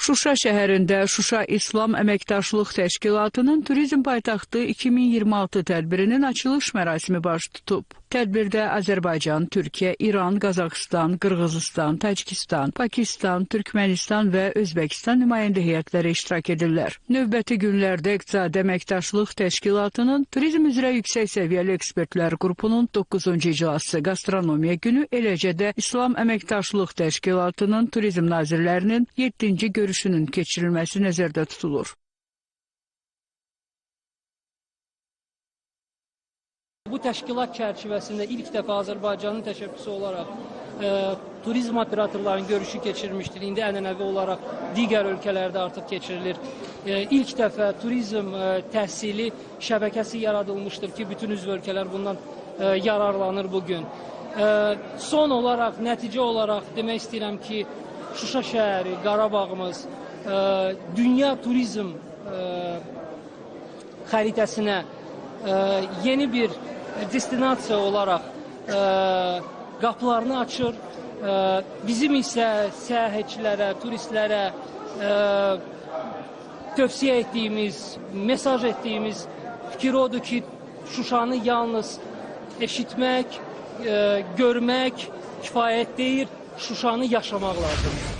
Şuşa şəhərində Şuşa İslam Əməkdaşlıq Təşkilatının Turizm Paytaxtı 2026 tədbirinin açılış mərasimi baş tutub. Tədbirdə Azərbaycan, Türkiyə, İran, Qazaxıstan, Qırğızıstan, Tacikistan, Pakistan, Türkmənistan və Özbəkistan nümayəndə heyətləri iştirak edirlər. Növbəti günlərdə İqtisadi Əməkdaşlıq Təşkilatının Turizm üzrə yüksək səviyyəli ekspertlər qrupunun 9-cu iclası, Qastronomiya günü, eləcə də İslam Əməkdaşlıq Təşkilatının Turizm Nazirlərinin 7-ci görüşünün keçirilməsi nəzərdə tutulur. Bu təşkilat çərçivəsində ilk dəfə Azərbaycanın təşəbbüsü olaraq turizm operatorlarının görüşü keçirilmişdir. İndi ənənəvi olaraq digər ölkələrdə artıq keçirilir. İlk dəfə turizm təhsili şəbəkəsi yaradılmışdır ki, bütün üzv ölkələr bundan yararlanır bugün. Son olaraq, nəticə olaraq demək istəyirəm ki, Şuşa şəhəri, Qarabağımız dünya turizm xəritəsinə yeni bir destinasiya olaraq qapılarını açır. Bizim isə səyahətçilərə, turistlərə tövsiyə etdiyimiz, mesaj etdiyimiz fikir odur ki, Şuşanı yalnız eşitmək, görmək kifayət deyil, Şuşanı yaşamaq lazımdır.